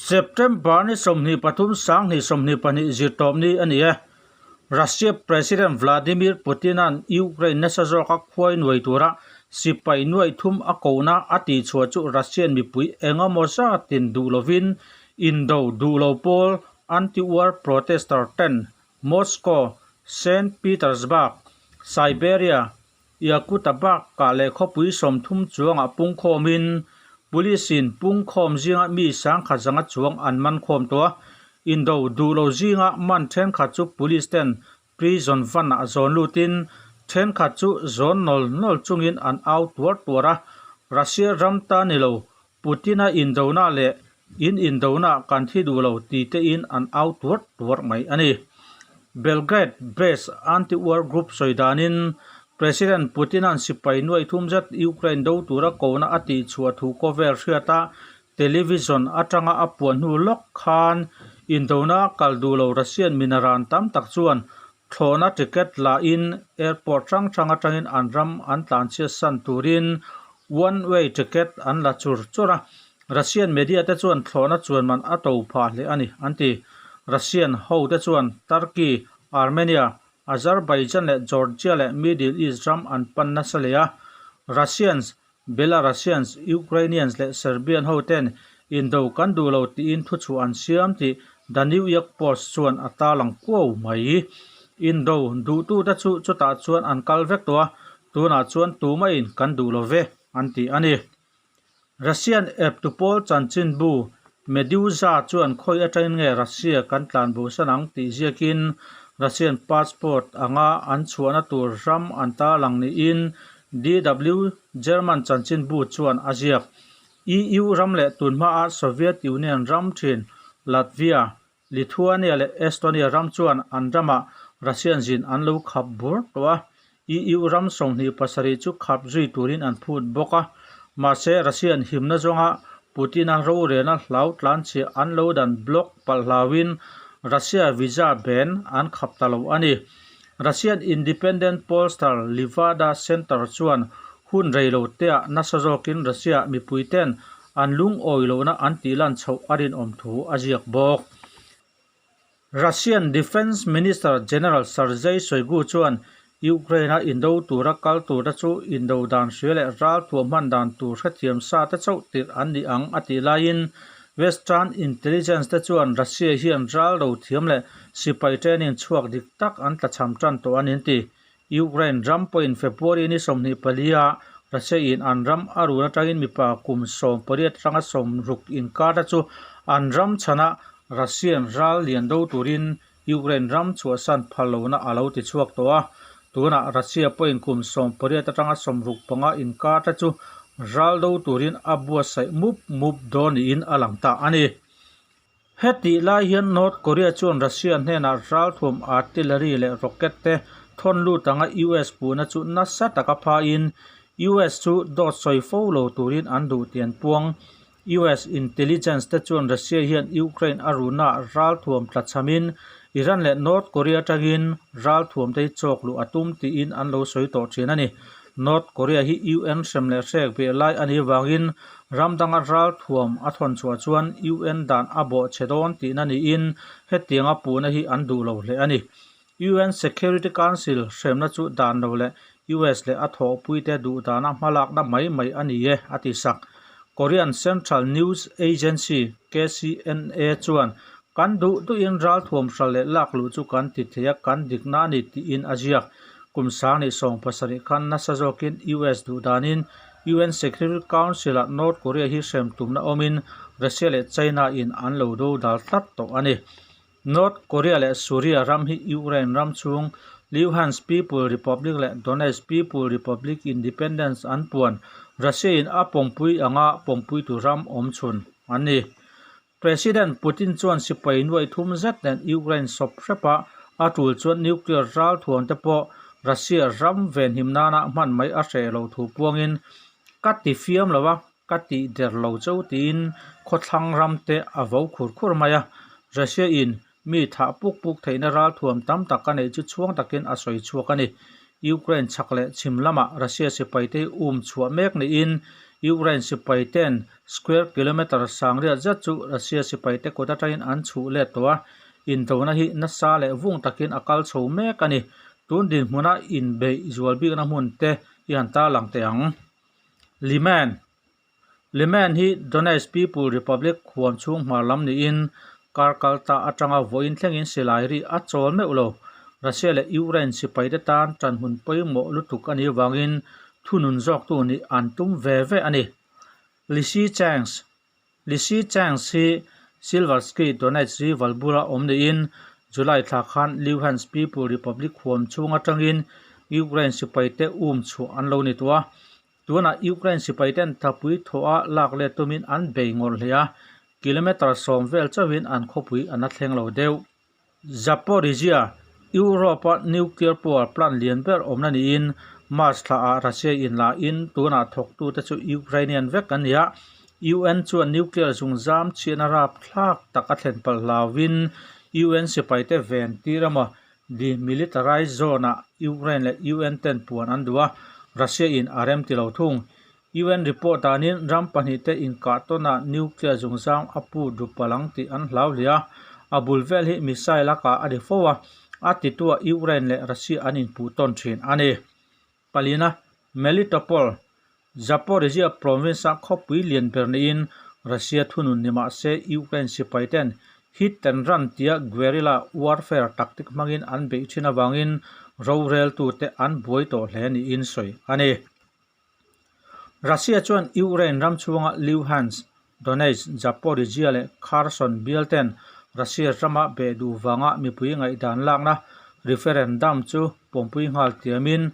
September ni 23 2022 zirtawpni a ni e. Russia President Vladimir Putin-a'n Ukraine nasa zawka khuai nuai tura sipai nuai thum a kohna a tihchhuah chu Russian mipui engemaw zatin duh lovin indo duh lo pawl anti-war protester ten Moscow, Saint Petersburg, Siberia, Yakuta bakah leh khawpui 30 chuangah pungkhawmin Police-in pungkhawm zinga mi sangkhat zanga chuang an man khawm tawh a, indo duh lo zinga man thenkhat chu Police ten prison van-ah zawn lutin thenkhat chu zawn nawl nawl chungin an au tuar tuar a, Russia ram ta ni lo Putin-a indona leh in indona kan thi duh lo ti tein an au tuar tuar mai a ni. Belgrade based anti-war group sawi danin President Putin-a'n sipai nuai thum zet Ukraine do tura kona a tihchhuah thu khawvel hriata television atanga a puan hnu lawk khan indona kal duh lo Russian minaran tam tak chuan thlawhna ticket la in airport hrang hrang atangin an ram an tlanchhiat san turin one way ticket an la chur chur a. Russian media te chuan thlawhna chuan man a to phah hle a ni, an ti. Russian ho te chuan Turkey, Armenia, Azerbaijan leh Georgia leh Middle East ram an pan nasa leh a. Russians, Belarusians, Ukrainians leh Serbian ho ten indo kan duh lo tiin thuchhuah an siam tih The New York Post chuan a tarlang kuau mai. Indo duhtute chu chutah chuan an kal vek tawh a, tunah chuan tumahin kan duh lo ve, an ti a ni. Russian eptu pawl chanchinbu Meduza chuan khawi atangin nge Russia kan tlan bosan ang tih ziakin Russian passport anga an chhuahna tur ram an tarlang niin DW German chanchinbu chuan a ziak. EU ram leh tunhmaa Soviet Union ram thin Latvia, Lithuania leh Estonia ram chuan an ramah Russian zin an lo khap bur tawh a, EU ram 27 chu khap zui turin an phut bawk a. Mahse, Russian himna zawnga Putin-a rorelna hlau tlanchhiah an lo dan block palh hlauin Russia visa ban an khap ta lo a ni. Russian independent pollster Levada Center chuan hun rei lo teah nasa zawkin Russia mipuiten an lungawi lohna an tih lan chhoh a rinawm thu a ziak bawk. Russian Defence Minister General Sergei Shoigu chuan Ukraine-a indo tura kal turte chu indo dan hria leh ral thuah hman dan tur hrethiam sa te chauh tirh an ni ang a tih laiin Western intelligence te chuan Russia hian ral ro thiam leh sipai training chhuak dik tak an tlachham tan tawh a ni an ti. Ukraine ram pawhin February ni 24 ah Russia in an ram a run atangin mipa kum 18 atanga 60 inkar te chu an ram chhanah Russian ral lian do turin Ukraine ram chhuahsan phal lohna a lo ti chhuak tawh a. Tunah Russia pawhin kum 18 atanga 65 inkar te chu ral do turin a buatsaih mup mup dawn niin a lang ta a ni. Hetih lai hian North Korea chuan Russia hnenah ralthuam artillery leh rocket te thawn lut anga US puhna chu nasa taka phain US chu dawt sawi fo lo turin an duh tih an puang. US intelligence te chuan Russia hian Ukraine a ruhnaah ralthuam tlachhamin Iran leh North Korea atangin ralthuam te hi chawk luh a tum tiin an lo sawi tawh thin a ni. North Korea hi UN hrem leh hrek beh lai a nih avangin ram danga ralthuam a thawn chhuah chuan UN dan a bawh chhe dawn tihna niin hetianga puhna hi an duh lo hle a ni. UN Security Council hremna chu dan lo leh US leh a thawhpuite duh dana hmalakna mai mai a ni e, a ti sak. Korean Central News Agency, KCNA, chuan kan duh duhin ralthuam hral leh lak luh chu kan ti thei a, kan dikna a ni tiin a ziak. Kum 2017 khan nasa zawkin US duh danin UN Security Council-ah North Korea hi hrem tumna awmin Russia leh China-in an lo do dal tlat tawh a ni. North Korea leh Suria ram hi Ukraine ram chhung Luhansk People Republic leh Donetsk People Republic independence an puan Russia-in a pawmpui anga pawmpuitu ram awm chhun an ni. President Putin chuan sipai nuai thum zet nen Ukraine sawp hrep a, a tul chuan nuclear ralthuam te pawh Russia ram venhim nana hman mai a hreh lo thu puangin ka ti fiam lo a, ka tih der lo chauh tiin khawthlang ram te a vo khur khur mai a. Russia in mi thah puk puk theihna ralthuam tam tak a neih chu chhuang takin a sawi chhuak a ni. Ukraine chhak leh chhim lamah Russia sipai te hi um chhuah mek niin Ukraine sipai ten square kilometre sangriat zet chu Russia sipai te kut atangin an chhuh let tawh a, indona hi nasa leh vung takin a kal chho mek a ni. Tun dinhmuna inbeih zual bikna hmun te hi han tarlang teh ang. Liman Liman hi Donetsk People Republic huam chhung hmar lam niin kar kal ta atanga vawiin thlengin silai ri a chawl meuh lo. Russia leh Ukraine sipai te tan tanhmun pawimawh lutuk a nih avangin thunun zawktu nih an tum ve ve a ni. Lysychansk Lysychansk hi Silversky Donetsk rival bula awm niin July thla khan Luhansk People Republic huam chhung atangin Ukraine sipai te um chhuah an lo ni tawh a. Tunah Ukraine sipai ten thapui thawha lak let tumin an bei ngawrh hle a, kilometre sawm vel chauhin an khawpui an la thleng lo deuh. Zaporizhzhia, Europe-a nuclear power plant lian ber awmna niin March thlaah Russia in la in tunah thawktute chu Ukrainian vek an ni a, UN chuan nuclear zungzam chhiatna rapthlak tak a thlen palh hlauhin UN sipaite ven tir emaw Demilitarized Zone-ah Ukraine leh UN ten puan an duh a, Russia in a rem ti lo thung. UN report danin ram pahnih te inkah tawnah nuclear zungzang a pu dup palh ang tih an hlau hle a, a bul vel hi missile a kah a ni fo a, a tituah Ukraine leh Russia an inpuh tawn thin a ni. Palina, Melitopol, Zaporizhzhia province-a khawpui lian ber niin Russia thunun ni mah se Ukraine sipai ten hit and run tia guerrilla warfare tactic hmangin an beih thin avangin roreltute an buai tawh hle niin sawi a ni. Russia chuan Ukraine ram chhunga Luhansk, Donetsk, Zaporizhzhia leh Kherson bial ten Russia rama beh duh vanga mipui ngaihdan lakna referendum chu pawmpui nghal tiamin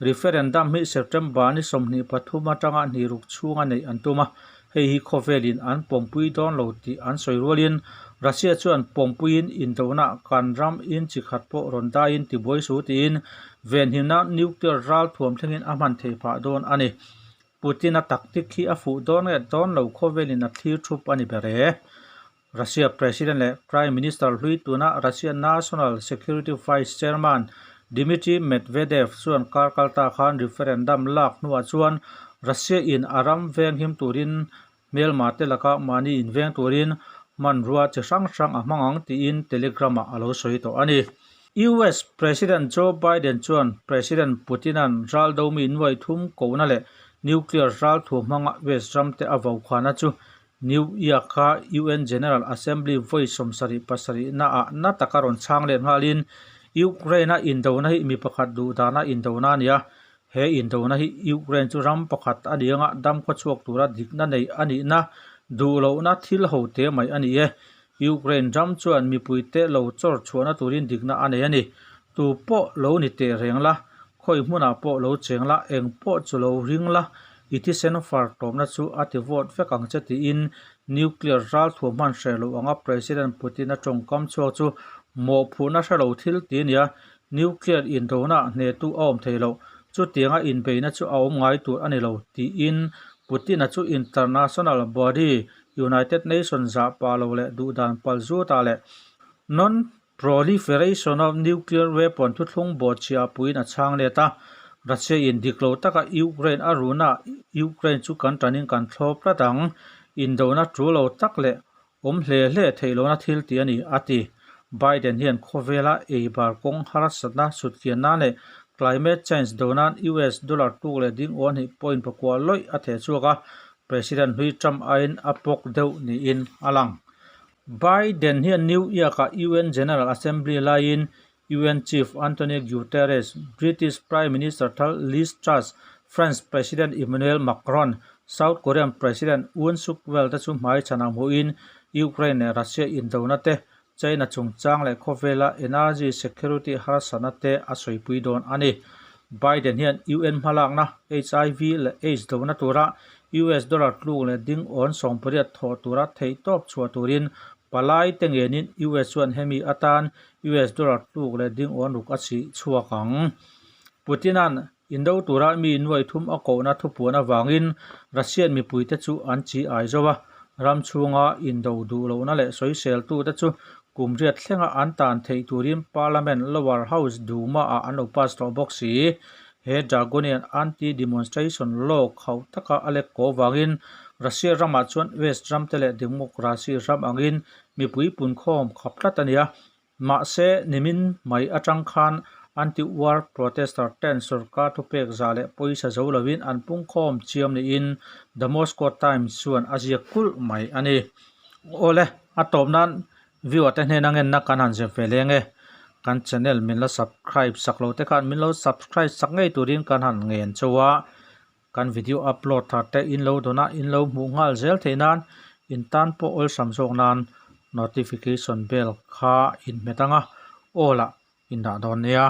referendum hi September ni 23 atanga hniruk chhunga neih an tum a, hei hi khawvelin an pawmpui dawn lo tih an sawi rualin Russia chuan pawmpuiin indona kan ram in chi khat pawh rawn daiin tibuai su tiin venhimna nuclear ral thuam thlengin a hman theih phah dawn a ni. Putin-a tactic hi a fuh dawn nge dawn lo khawvelin a thlir thup a ni ber e. Russia President leh Prime Minister hlui tuna Russia National Security Vice Chairman Dmitry Medvedev chuan kar kalta khan referendum lak hnuah chuan Russia-in a ram venghim turin hmelma te laka mahni inveng turin hmanrua chi hrang hrang a hmang ang tiin Telegram-ah a lo sawi tawh a ni. US President Joe Biden chuan President Putin-a'n ral domi nuai thum kohna leh nuclear ral thu hmanga West ramte a vokhana chu New York-a UN General Assembly vawi 77 naah na taka rawn chhang let nghalin Ukraine-a indona hi mi pakhat duh dana indona a ni a, he indona hi Ukraine chu ram pakhat a ni anga dam khawchhuak tura dikna nei a nihna duh lohna thil ho te mai a ni e. Ukraine ram chuan mipuite lo chawr chhuahna turin dikna a nei a ni. Tu pawh lo ni teh reng la, khawi hmunah pawh lo cheng la, eng pawh chu lo ring la, i thisen far tawpna chu a ti vawt vek ang che tiin nuclear ral thuam hman hreh loh anga President Putin-a tawngkam chhuak chu mawhphurhna hre lo thil ti a ni a, nuclear indona hnehtu a awm thei loh, chutianga inbeihna chu a awm ngai tur a ni lo tiin Putin-a chu international body United Nations zah pah lo leh duhdan pal zutah leh Non-Proliferation of Nuclear Weapon thuthlung bawhchhiah puiin a chhang let a. Russia in dik lo taka Ukraine a runa Ukraine chu kan tanin kan thlawp tlat ang. Indona tul lo tak leh awm hle hle theih lohna thil tih a ni, a ti. Biden hian khawvela eibar kawng harsatna sutkian nan leh climate change do nan US dollar tuk leh ding aw hnih point pakua lawih a theh chhuak a, President hlui Trump aiin a pawk deuh niin a lang. Biden hian New York-ah UN General Assembly laiin UN Chief Antonio Guterres, British Prime Minister thar Liz Truss, France President Emmanuel Macron, South Korean President Yoon Suk Yeol te chu hmaichhanah hmuhin Ukraine leh Russia indona te, China chungchang leh khawvela energy security harsatna te a sawipui dawn a ni. Biden hian UN hmalakna HIV leh AIDS dona tura US dollar tluk leh ding awn 80 thawh tura theihtawp chhuah turin palai te ngenin US chuan hemi atan US dollar tluk leh ding awn ruk a chhih chhuak ang. Putin-a'n indo tura mi nuai thum a kohna thupuan avangin Russian mipuite chu an chi ai zo a, ram chhunga indo duh lohna leh sawiseltute chu kum riat thlenga an tan theih turin Parliament lower house Duma-ah an lo pass tawh bawk si. He Dragonian anti-demonstration law khauh taka a lek kaw vangin Russia ramah chuan West ramte leh democracy ram angin mipui punkhawm khap tlat a ni a. Mahse, nimin mai atang khan anti-war protester ten sorkar thupek za leh pawisa zo lovin an pungkhawm chiam niin The Moscow Times chuan a ziak kulh mai a ni. Awle, a tawp nan viewer te hnena ngenna kan han zep ve leng e. Kan channel min la subscribe sak lo te khan min lo subscribe sak ngei turin kan han ngen chauh a. Kan video upload thar te in lo dawn a, in lo hmuh nghal zel theih nan in tan pawh awlsam zawk nan notification bell kha in hmet ang a, all ah in dah dawn nia.